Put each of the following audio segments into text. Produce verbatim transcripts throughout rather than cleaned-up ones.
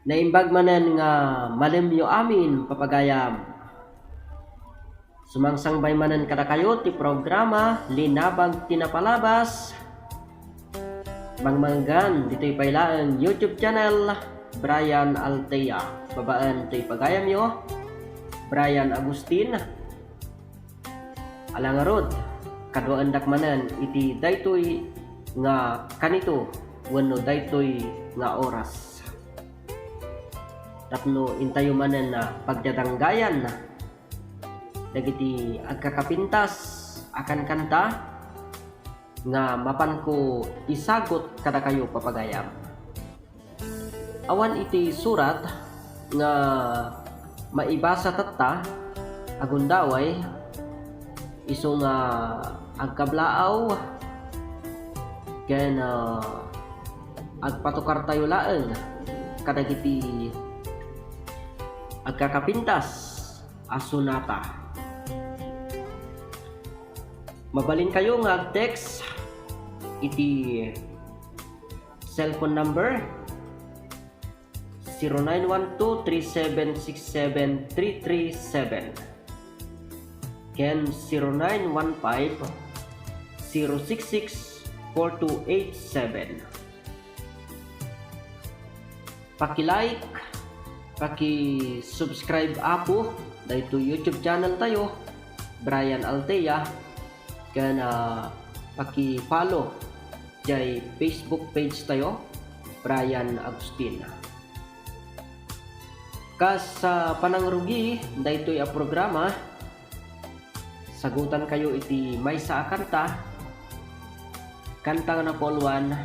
Naimbag manen nga malemyo amin, papagayam. Sumangsangbay manen kadakayo ti programa Linabag ti Napalabas. Mangmanggan ditoy pay laeng YouTube channel, Brian Altea, babaen toy pagayamyo, Brian Agustin. Ala ngarud, kaduaendak manen iti daytoy nga kanito wenno daytoy nga oras. Tapno intayo manen a pagdadanggayan dagiti agkakapintas a kankanta nga mapanko isagut kadakayo, papagayam. Awan iti surat nga maibasa tatta, agundaway, isu nga agkablaaw ken, ah, agpatukartayo laeng kadagiti agkakapintas a sonata. Mabalinkayo nga ag-text iti cellphone number zero nine one two three seven six seven three three seven ken zero nine one five zero six six four two eight seven. Paki-like, paki-subscribe, Apo, daytoy YouTube channel tayo, Brian Altea, ken, ah, paki-follow jay Facebook page tayo, Brian Agustin. Kas, ah, panangrugi daytoy a programa, sagutankayo iti maysa a kanta, kanta nga napauluan,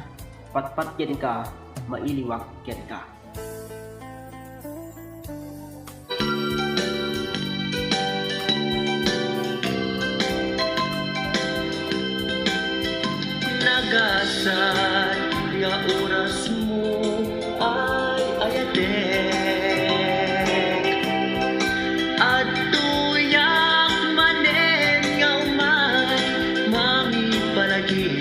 Patpat Kenka, Mailiwak Kenka. Nagasat nga orasmo ay ayatek. Adtoyak manen nga umay mangipalagip.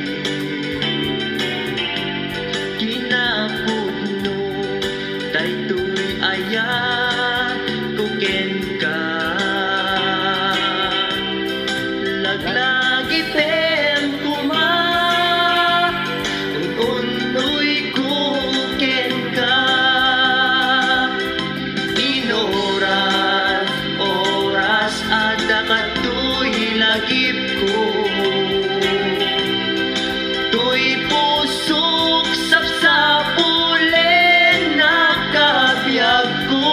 Kinapudno daytoy ayatko kenka. Laglagipen koma, un-unnoyko kenka. Inoras, oras, adda kadtoy lagipko. Toy pusok sapsapulen a kabiagko.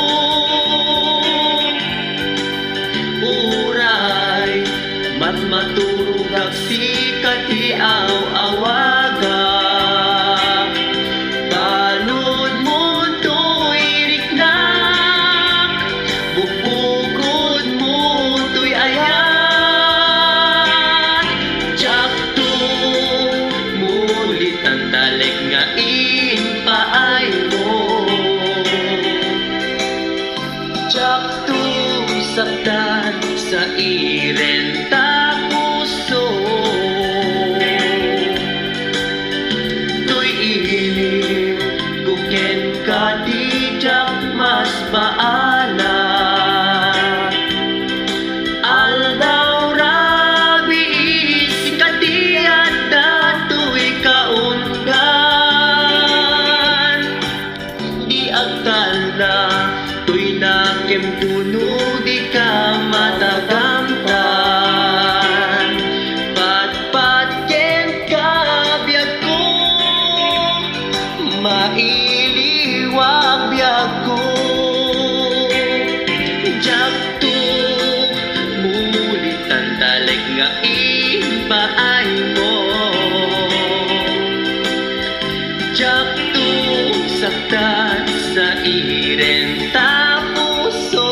Uray matmaturogak, sika ti aw-awagak. Baludmo toy riknak, bukbukodmo toy ayat. Diakto mulitan talek nga impaaymo. Diakto saktan, sairen ta puso. Toy ilim ko kenka, diak masbaalan. Aldaw rabii, sika ti adda toy kaunggan. Di agtalna toy nakemto no dika matagamtan. Patpat kenka, biagko, mailiwak, biagko. Diakto mulitan talek nga impaaymo. Diakto saktan, sairen ta puso.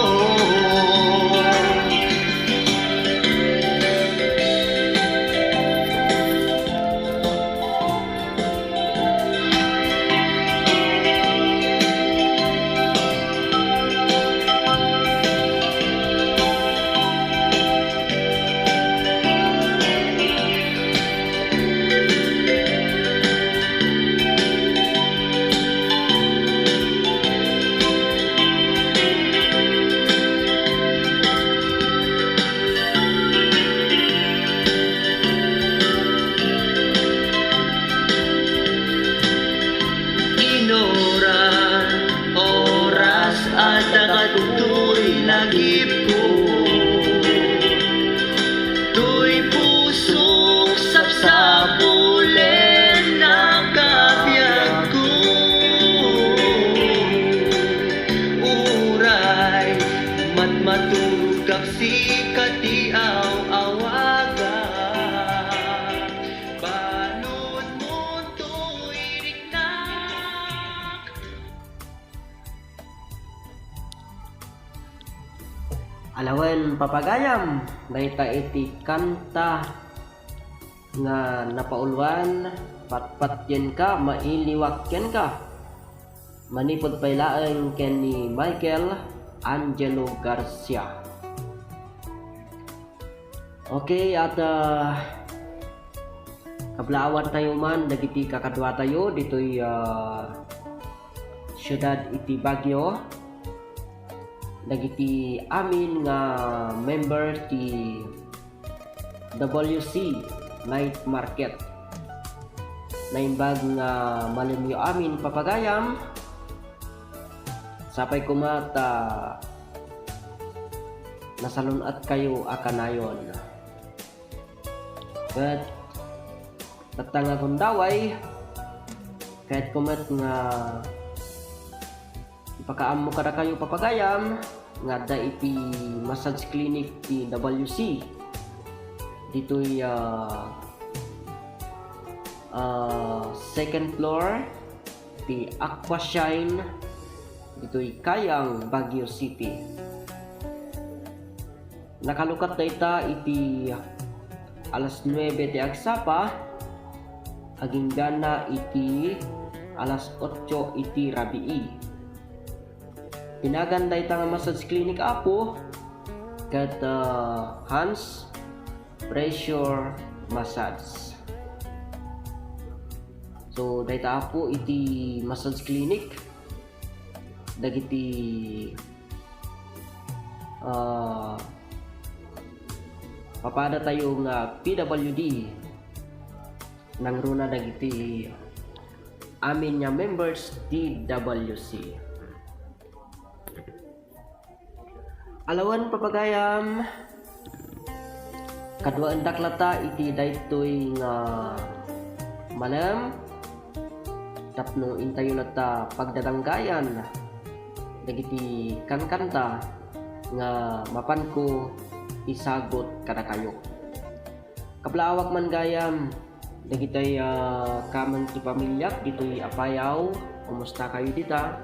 Lagip ko, to'y pusong sapsapulen na kabiag ko. Uray, matmaturog ka, sika ti aw-awagan. Balud mo to'y riknak. Alawen, papagayam, dayta iti kanta nga napauluan, patpatyenka, mailiwakyenka. Manipud pay laeng ken ni Michael Angelo Garcia. Okay, at, ah, kablaawan tayo man dagiti kakaduatayo ditoy, ah, siudad iti Baguio, dagiti amin nga member ti W C Night Market. Naimbag nga malemyo amin, papagayam. Sapay koma ta nasalun-atkayo a kanayon. Ket tatta nga gundaway, kayatko met nga ipakaammo kadakayo, papagayam, nga adda iti massage clinic ti W C ditoy, ah, ah, second floor ti Aquashine ditoy Cayang, Baguio City. Nakalukat dayta iti alas nuebe ti agsapa, agingganna iti alas otso iti rabii. Pinagan dayta nga massage clinic, Apo, ket, ah, hands pressure massage. So, dayta, Apo, iti massage clinic dagiti, ah, papadatayo nga P W D, nangruna dagiti amin nga members ti W C. Alawen, papagayam, kaduaendak latta iti daytoy nga malem tapno intayo latta pagdadanggayan dagiti kankanta nga mapanko isagut kadakayo. Kablaawak man gayam, dagitay, ah, kamen ti pamiliak ditoy Apayao, kumusta kayo dita?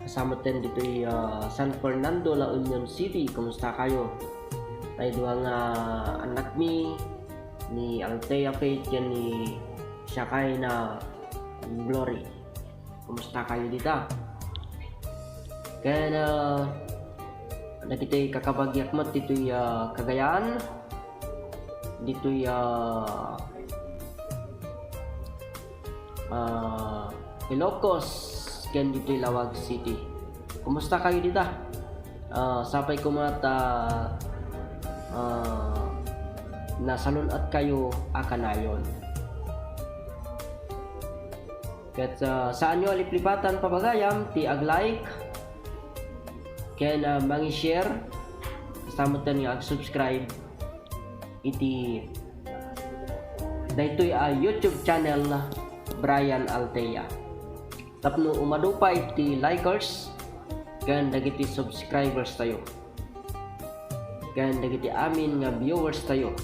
Kasamoten ditoy, ah, San Fernando, La Union City, kumusta kayo? Tay dua nga annakmi, ni Althea Faith ken ni Shakaina Glory. Kumusta kayo dita? Ken, ah, dagiti kakabagiak met ditoy, ah, Cagayan, ditoy, ah, ah, Ilocos, ken ditoy Laoag City. Kumusta kayo dita? Ah, sapay koma ta, ah, nasalun-at kayo a kanayon. Ket, ah, saanyo a liplipatan, papagayam, ti ag-like ken, ah, mangi-share, kasta met nga ag-subscribe iti daytoy a YouTube channel, Brian Altea, tapno umadu pay ti likers ken dagiti subscribers tayo ken dagiti amin nga viewers tayo.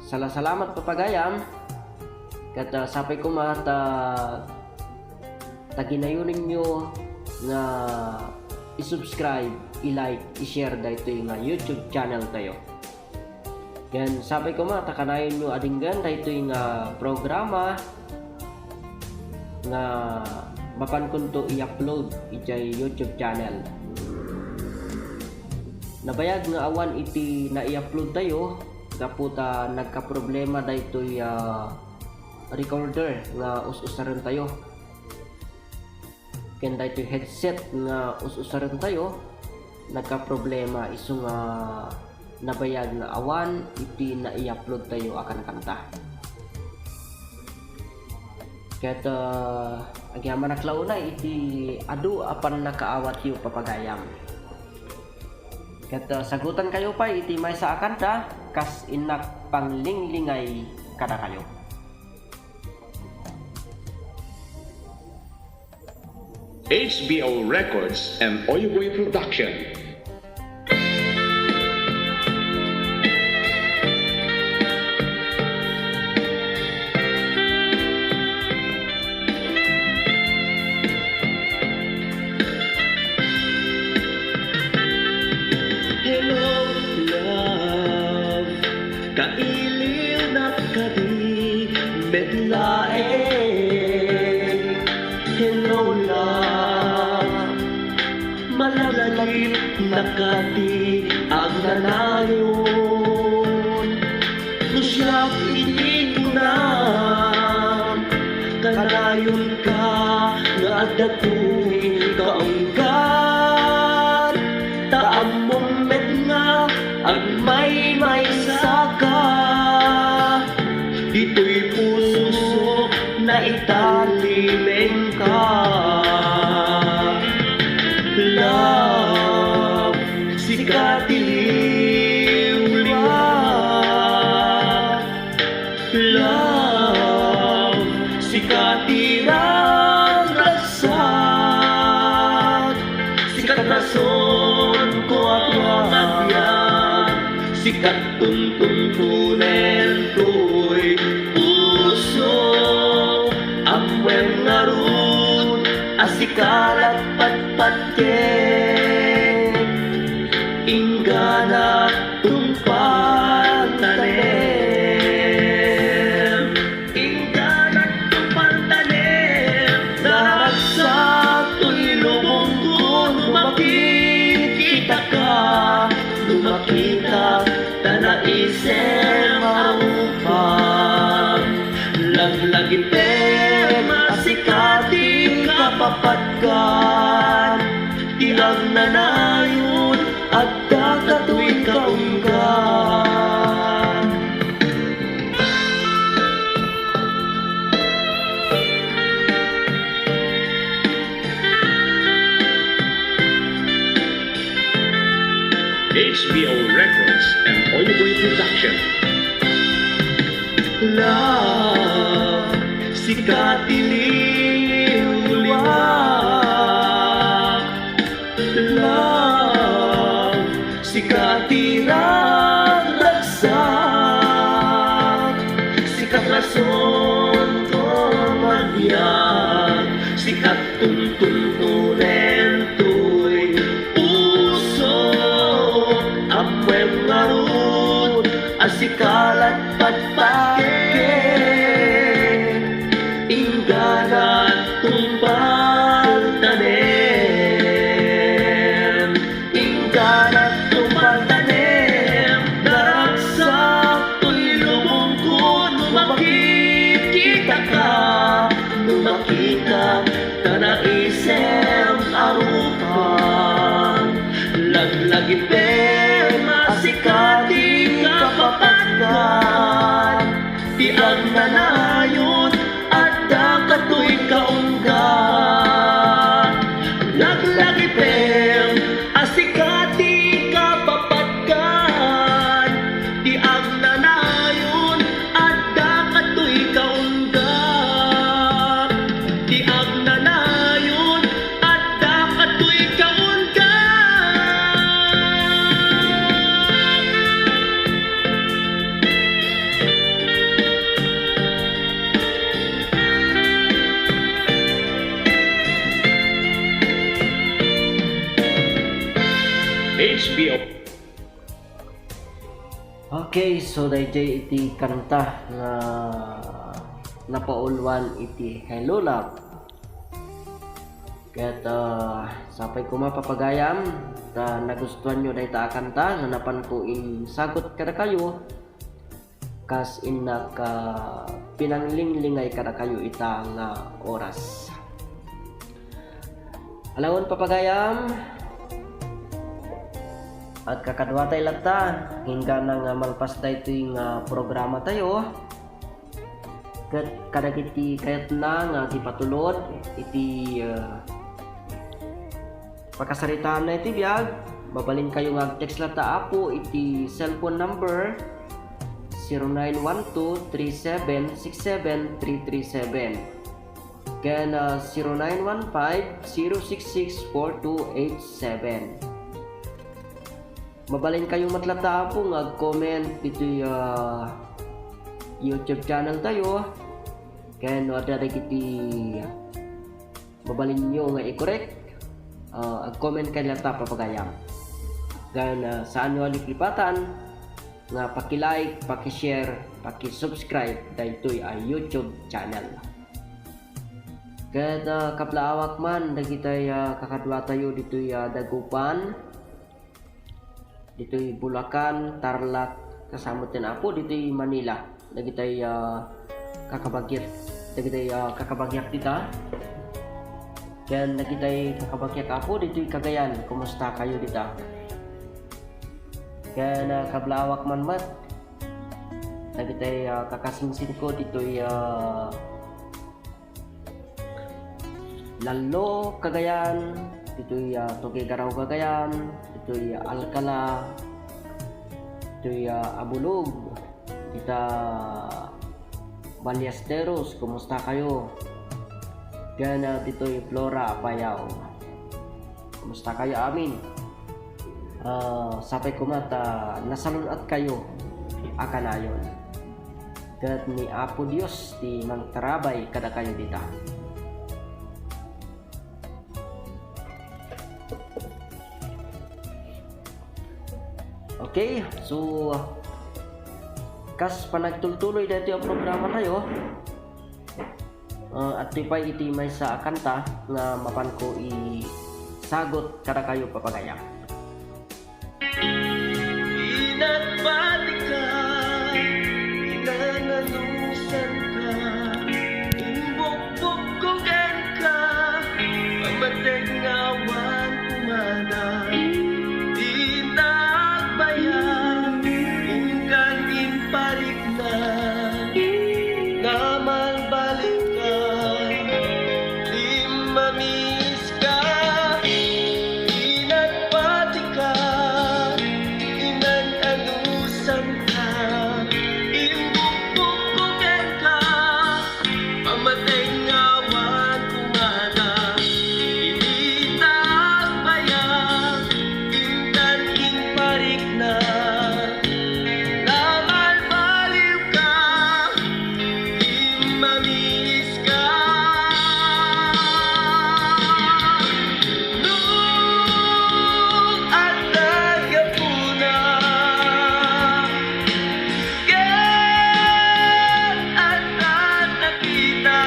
Salasalamat, papagayam, ket, ah, sapay koma ta, ta ginayonenyo nga i-subscribe, i-like, i-share daytoy nga YouTube channel tayo. Ken sapay koma ta kanayonyo a denggen daytoy nga programa nga mapankonto i-upload idiay YouTube channel. Nabayag nga awan iti nai-upload tayo gapu ta nagkaproblema daytoy, ah, recorder nga us-usaren tayo. Ken daytoy headset nga us-usaren tayo, nagkaproblema isu nga nabayag nga awan iti nai-upload tayo a kankanta. Ket, ah, agyamanak la unay iti adu a pannakaawatyo, papagayam. Ket, uh, sagutankayo pay iti maysa a kanta, kas innak panglinglingaay kadakayo. H B O Records and Oyboy Production. Hello, love. Kailiwnak kadi met laeng. Hello, love. Malagipnak kadi agnanayon. No siak iti kunam, kanayonka nga adda toy kaunggan. Ta ammom met nga agmaymaysaka, ditoy pusok naitalimengka. Love, sika ti liwliwa. Love, sika ti ragragsak, sika ti rasonko a agbiag, sika ti tuntuntunen toy puso. Ammoem ngarud a sika la ti patpatgek, inggana tungpal tanem. Inggana tungpal tanem, naragsak toy lubongko no makititaka, no makitak ta naisem a rupam. Laglagipem a sika ti kapapatgan, ti agnanayon, adda katoy kaunggan. H B O Records and Oyboy Production. Love, sika ti liwliwa. Love, sika ti ragragsak, sika ti rasonko nga agbiag, sika ti tuntuntunen toy puso. Ammoem ngarud a sika la ti patpatgek, inggana tungpal tanem. Inggana tungpal tanem, naragsak toy lubongko no makititaka, no makitak ta naisem a rupam. Laglagipem a sika ti kapapatgan, ti agnanayon, adda katoy kaunggan. Laglagipem a sika ti kapapatgan, ti agnanayon, adda katoy kaunggan. Ti agnanayon, adda katoy kaunggan. H B O. Okay, so daydiay iti kanta nga napauluan iti Hello Love. Ket, ah, sapay koma, papagayam, ta nagustuanyo dayta a kanta nga napanko insagut kadakayo, kas innak, ah, pinanglinglingay kadakayo ita nga oras. Alawon, papagayam, agkakaduatay latta, inggana nga malpas daytoy nga programatayo. Ket kadagiti kayatna nga agipatulod iti, ah, pakasaritaanna iti biag, Mabalinkayo nga ag-text latta, Apo, iti cellphone number zero nine one two three seven six seven three three seven ken, ah, zero nine one five zero six six four two eight seven. Mabalinkayo met latta, Apo, nga ag-comment ditoy, ah, YouTube channel tayo. Ken no adda dagiti mabalinyo nga i-correct, ah, ag-comment kayo latta, papagayam. Ken, ah, saanyo a liplipatan nga paki-like, paki-share, paki-subscribe daytoy a YouTube channel. Ket, ah, kablaawak man dagitay, ah, kakaduatayo ditoy, ah, Dagupan, ditoy Bulacan, Tarlac, kasano met, Apo, ditoy Manila. Dagitay, ah, kakabagiak, dagitay, ah, kakabagiak dita. Ken dagitay kakabagiak, Apo, ditoy Cagayan, kumusta kayo dita? Ken, ah, kablaawak man met dagitay, ah, kakasingsinko ditoy, ah, Lallo, Cagayan, ditoy, ah, Tuguegarao, Cagayan, ditoy, ah, Alcala, ditoy, ah, Abulug, dita Ballesteros, kumusta kayo? Ken, ah, ditoy Flora, Apayao. Kumusta kayo amin? Ah, sapay koma ta nasalun-at kayo a kanayon. Ket ni Apo Dios ti mangtarabay kadakayo dita. Okay, so, kas panagtultuloy daytoy a programa tayo, ah, adtoy pay iti maysa a kanta nga mapanko isagut kadakayo, papagayam. Inagpatika, inananusanka, imbukbukko kenka, pamatengawan kumada. Dita agbayag, inkan inparikna, namalbalinka, limmamiska, inagpatika, inan-anusanka, imbukbukko kenka, pamatengawan kumada. Dita agbayag, intan inparikna, namalbaliwka, limmamiska. No adda gapuna, ket adda nakita,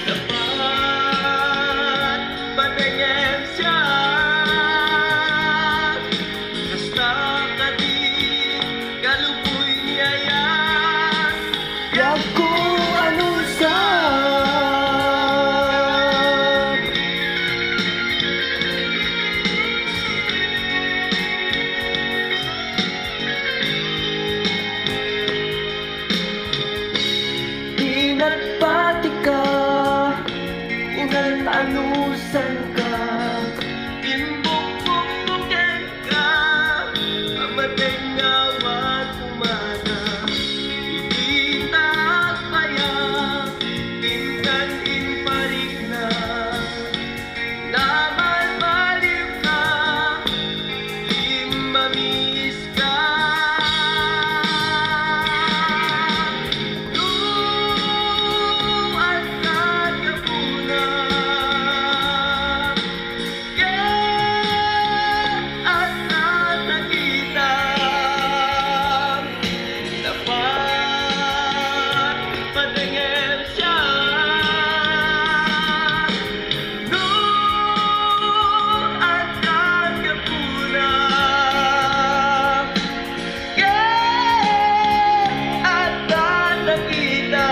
dapat patengem siak. Kasta kadi, kaluboy ni ayat, yagko anusan. Inagpatika, inan-anusanka, imbukbukko kenka, pamatengawa kumada. Dita agbayag, intan inparikna, namalbaliwka, limmamiska. No adda gapuna, ket adda nakita, dapat patengem siak. No adda gapuna, ket adda nakita,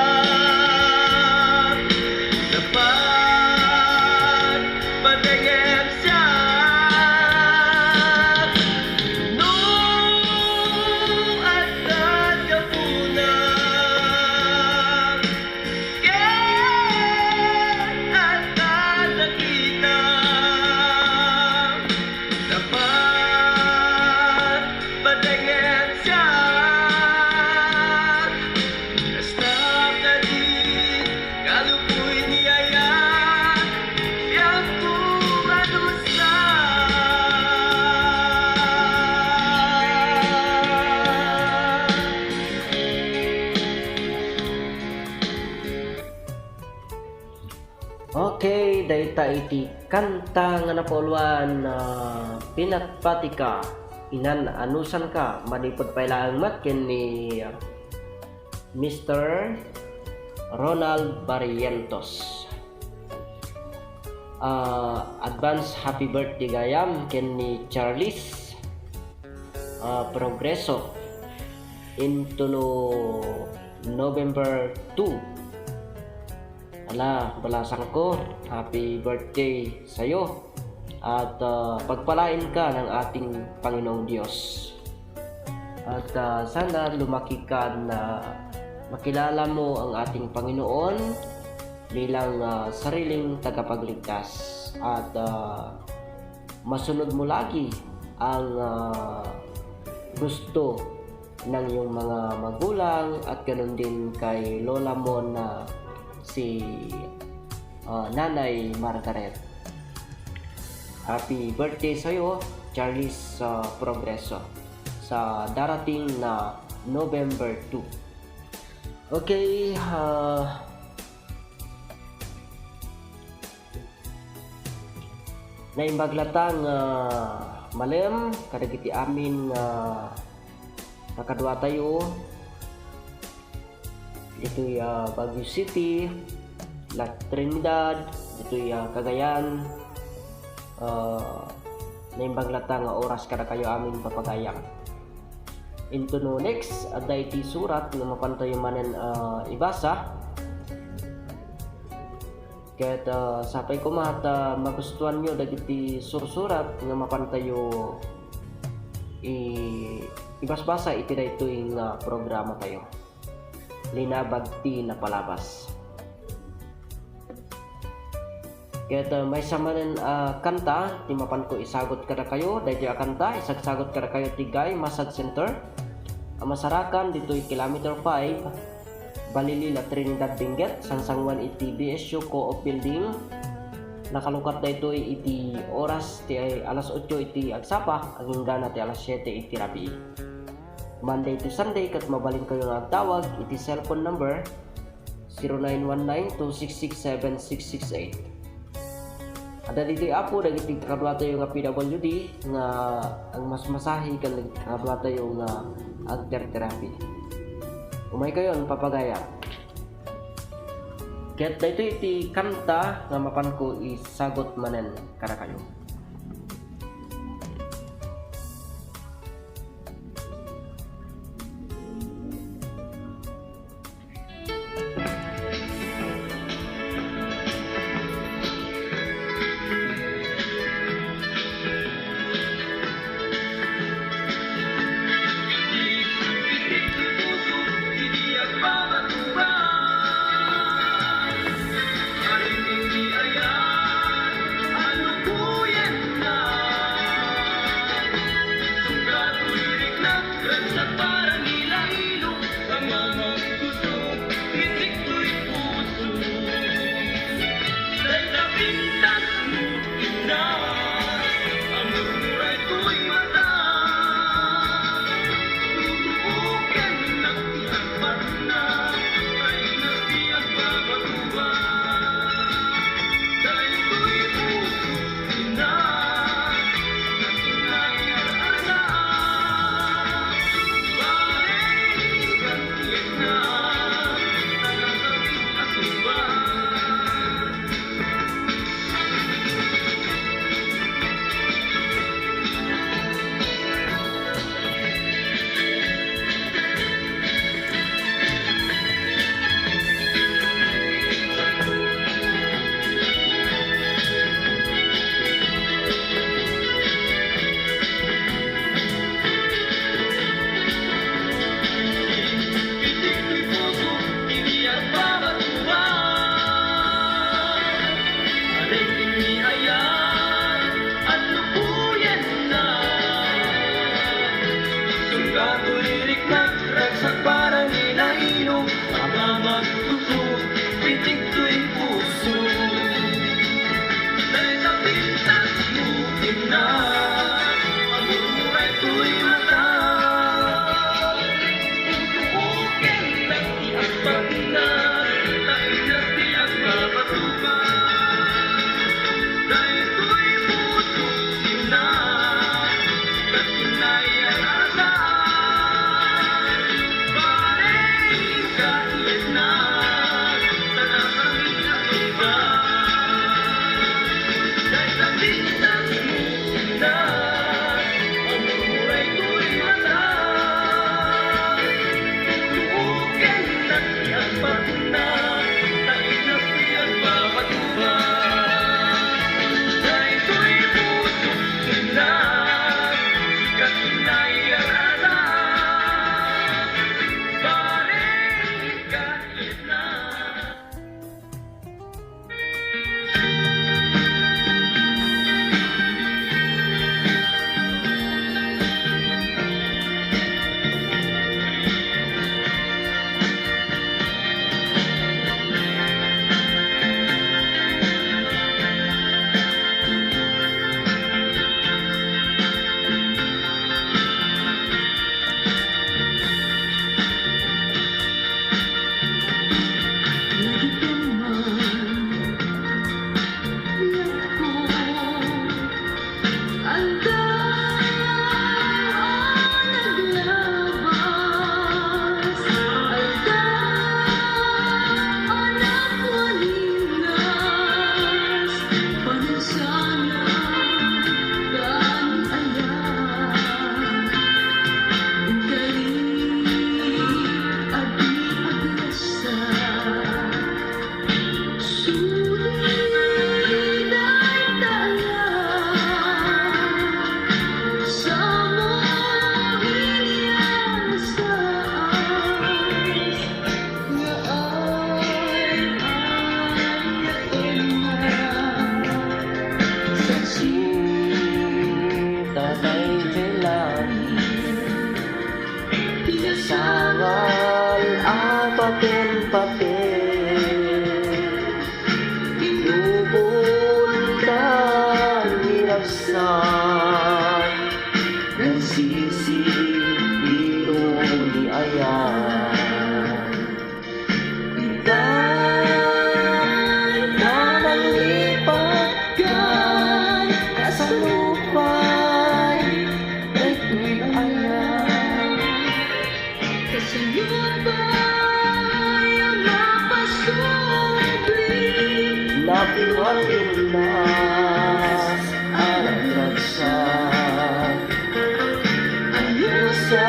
dapat patengem siak. No adda gapuna, ket adda nakita, Okay, dayta iti kanta nga napauluan, ah, Pinatpatika, Inan-anusanka, manipud pay laeng met ken ni, ah, Mister Ronald Barrientos. Ah, advance happy birthday gayam ken ni Charles, ah, Progreso into no November two. Ala, balasangko, happy birthday sa'yo. At, ah, pagpalain ka ng ating Panginoong Diyos. At, ah, sana lumaki ka na makilala mo ang ating Panginoon bilang, ah, sariling tagapagligtas. At, ah, masunod mo lagi ang, ah, gusto ng iyong mga magulang at ganun din kay lola mo na si, ah, Nanay Margaret. Happy birthday sa'yo, Charles, ah, Progreso, sa darating na November two. Okay, ah, naimbag latta nga malem kadagiti amin nga kakaduatayo ditoy, ah, Baguio City, La Trinidad, ditoy, ah, Cagayan. Ah, naimbag latta nga oras kadakayo amin, papagayam. Into no next, adda iti surat nga mapantayo manen, ah, ibasa. Ket, ah, sapay koma ta magustuanyo dagiti sursurat nga mapantayo i-, ibasbasa iti daytoy nga programatayo, Linabag ti Napalabas. Ket, ah, maysa manen a kanta ti mapanko isagut kadakayo. Daytoy a kanta, isagsagut kadakayo ti Guy Massage Center a masarakan ditoy Kilometer five, Balili, La Trinidad, Benguet, sangsanguan iti B S U Co-op Building. Nakalukat daytoy iti oras ti alas otso iti agsapa, agingga na ti alas siete iti rabii. Monday to Sunday, ket mabalinkayo nga agtawag iti cellphone number zero nine one nine two six six seven six six eight. Adda ditoy, Apo, dagiti kakaduatayo nga P W D nga agmasmasahe ken dagiti kakaduatayo nga agterterapi. Umaykayon, papagayam. Ket daytoy iti kanta nga mapanko isagut manen kadakayo. Tapno a pinnas a nagragsak, ayusak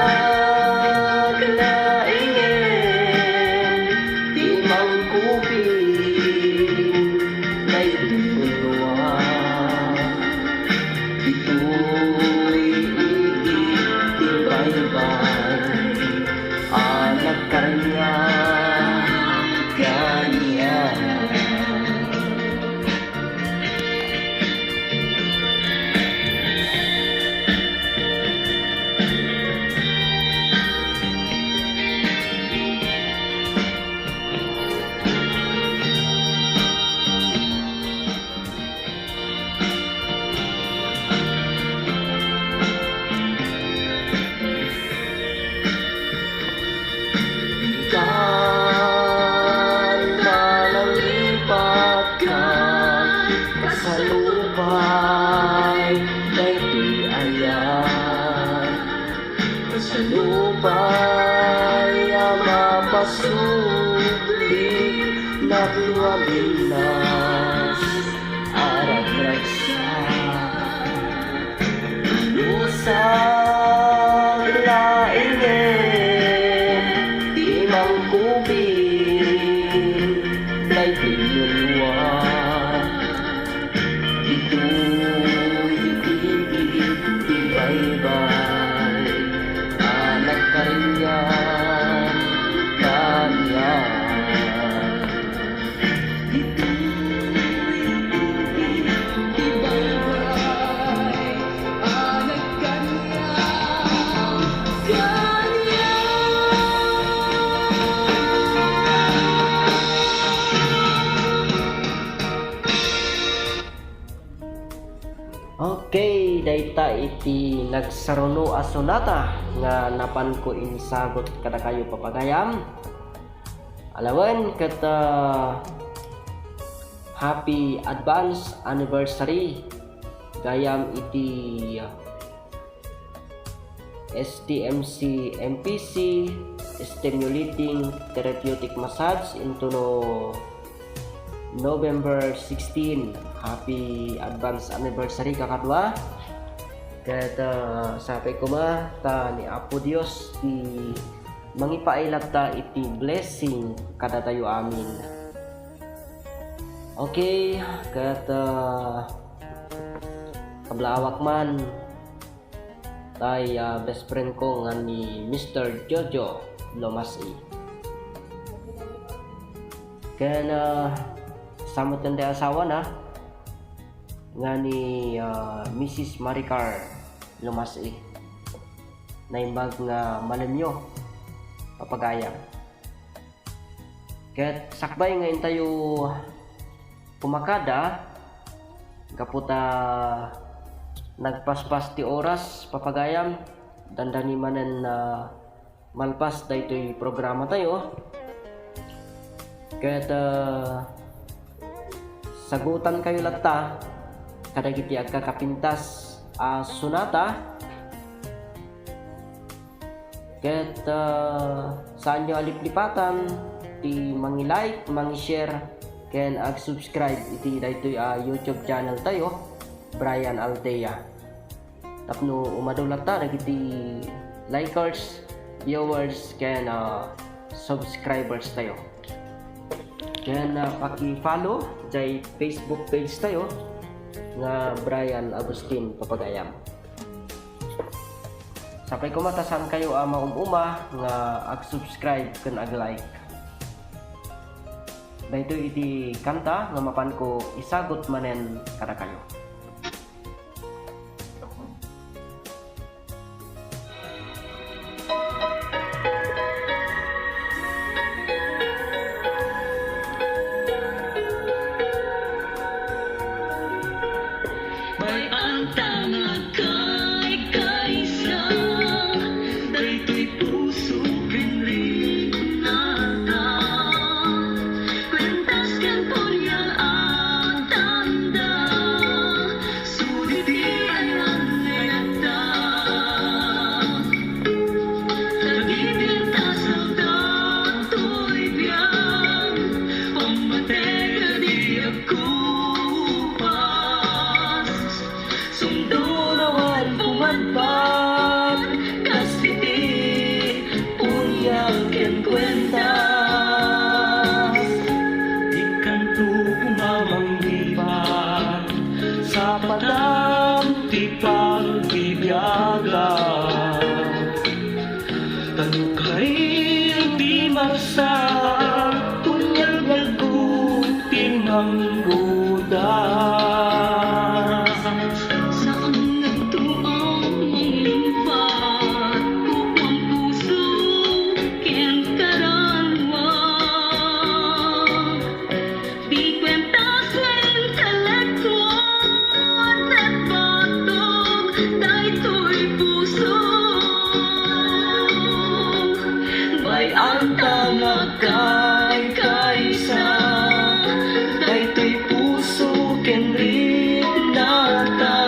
laengen ti mangkuping daytoy banua. Ditoy iti baybay a nagkaniak kaniak. Kanta nanglipat ka, kasalupay daytoy ayat. Kasalupay a mapasubli, napno a pinnas a nagragsak. Ayusak laengen ti mangkuping daytoy banua. Ditoy iti baybay a nagkaniak kaniak. Ditoy iti baybay a nagkaniak kaniak. Okay, dayta iti nagsaruno a sonata nga napanko insagut kadakayo, papagayam. Alawen ket, ah, happy advance anniversary gayam iti, ah, S T M C M P C, stimulating therapeutic massage, intono November sixteen. Happy advance anniversary, kakadua. Ket, ah, sapay koma ta ni Apo Dios ti mangipaay latta iti blessing kadatayo amin. Okay, ket, ah, kablaawak man, tay, ah, best friend ko nga ni Mister Jojo Lomasi. Ken, ah, samet ken ti asawana nga ni, ah, Missus Maricar Lomasi. Naimbag nga malemyo, papagayam. Ket sakbay nga intayo kumakada, gapu ta nagpaspas ti oras, papagayam, dandani manen, ah, malpas daytoy programatayo. Ket, ah, sagutankayo latta kadagiti agkakapintas a sonata. Ket, ah, saanyo a liplipatan ti mangi-like, mangi-share, ken ag-subscribe iti daytoy a YouTube channel tayo, Brian Altea. Tapno umadu latta dagiti likers, viewers, ken, ah, subscribers tayo. Ken, ah, paki-follow jay Facebook page tayo nga Brian Agustin Papagayam. Sapay koma ta saankayo a maum-uma nga ag-subscribe ken ag-like. Daytoy iti kanta nga mapanko isagut manen kadakayo. Bay-an ta nga agkaykaysa, daytoy puso ken riknata, kwentas ken punian a tanda. Saan nga adtoan manglungpat, kukuam puso ken karanua. Di kuentas nga intelektual, nagbatog daytoy puso. Bay-anta nga agkaykaysa, daytoy puso ken riknata.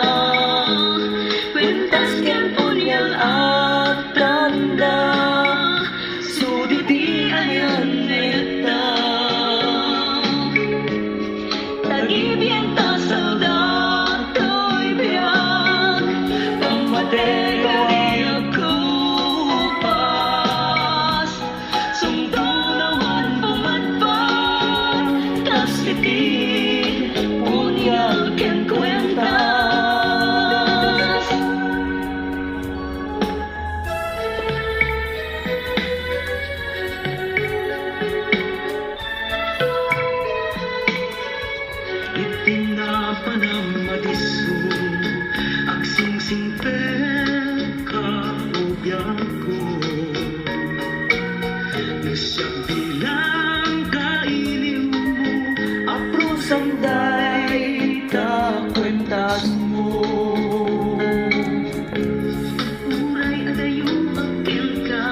Kuentas ken punyal a tanda, sudi ti ayan nga ayatda. Tagibienta, saudatoy biag, pammatega ti agkupas. Sumdunawan, pumadpad kas iti punyal ken kuentas. Iti napanam a disso, agsingsingpet ka, o biagko. Siak bilang kailiwmo, aprosam dayta kuentasmo. Uray adayo agkelka,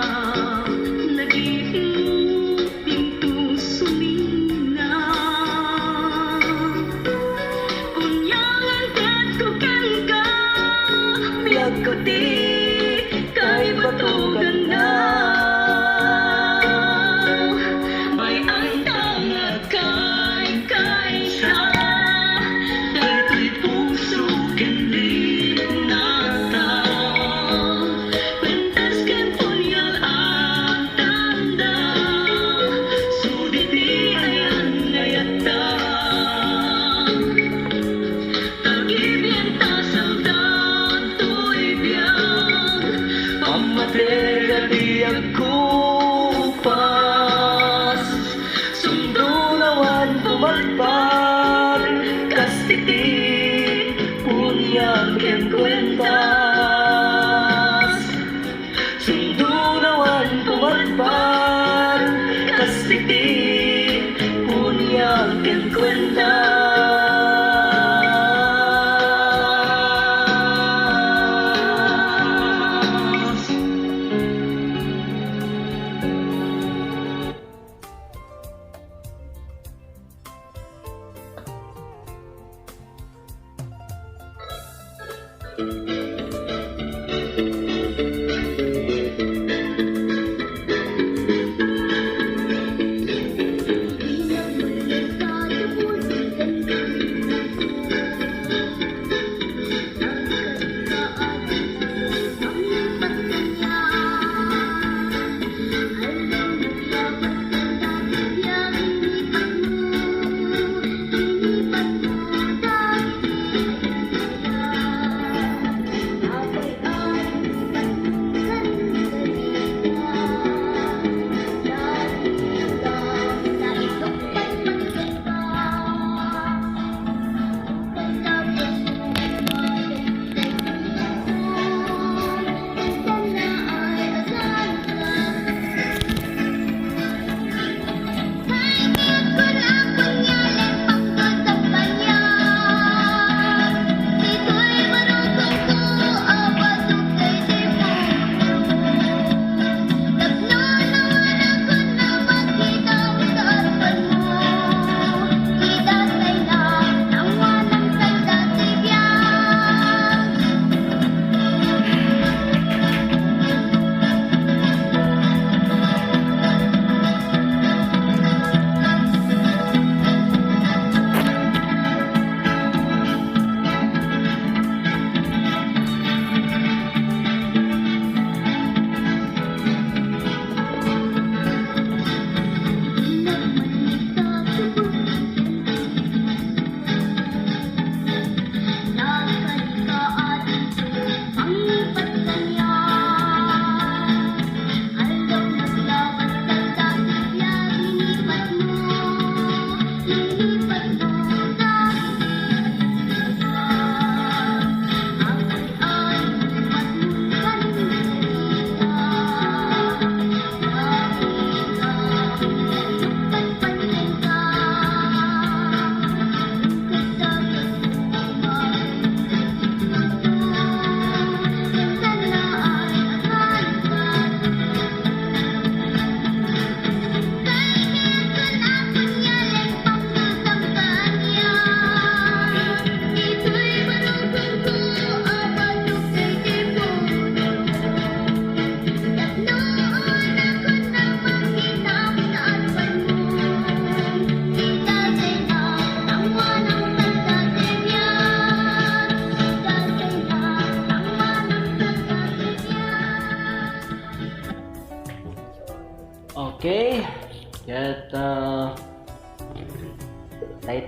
nagitmo dinto sumina. Kunya ngan ket kukenka, biagko ti kaibatoganna. Bay-anta nga agkaykaysa, daytoy puso ken riknata. Kuentas ken punyal a tanda, sudi ti ayan nga ayatda. Tagibienta, saudatoy biag, pammatega ti agkupas. Sumdunawan, pumadpad kas iti punyal ken kuentas. Sumdunawan, pumadpad kas iti punyal ken kuentas.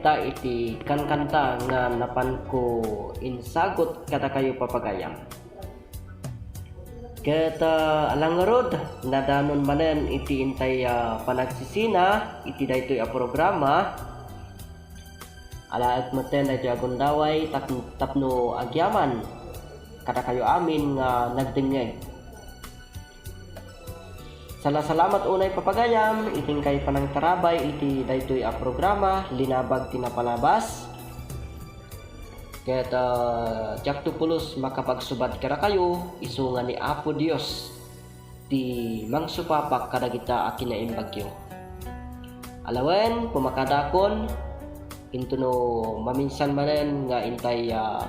Ta iti kankanta nga napanko insagut kadakayo, papagayam. Ket, ah, ala ngarud, nadanon manen iti intay, ah, panagsisina iti daytoy a programa. Alaek metten daytoy a gundaway tap-, tapno agyaman kadakayo amin nga nagdengngeg. Salasalamat unay, papagayam, iti inkay panangtarabay iti daytoy a programa, Linabag ti Napalabas. Ket, ah, diakto pulos makapagsubad kadakayo, isu nga ni Apo Dios ti mangsupapak kadagita a kinaimbagyo. Alawen, pumakadakon, intono maminsan manen nga intay, ah,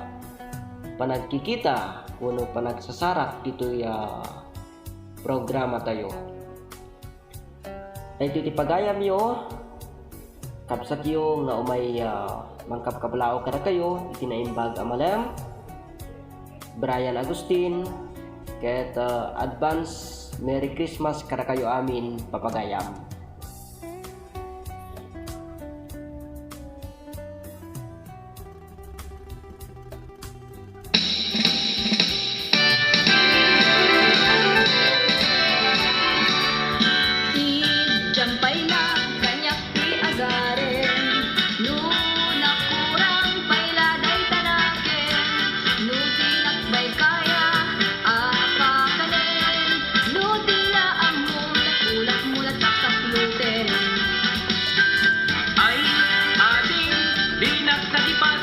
panagkikita wenno panagsasarak ditoy, ah, programatayo. Daytoy ti pagayamyo, kabsatyo nga umay, ah, mangkabkablaaw kadakayo iti naimbag a malem, Brian Agustin, ket, ah, advance Merry Christmas kadakayo amin, papagayam. Idiay pay la kaniak ti agarem, no nakurang pay la dayta nakem, no dinak pay kaya a pakanen, no di la ammo ta kulak mo la saksakluten. Ay, ading, dinak nagipay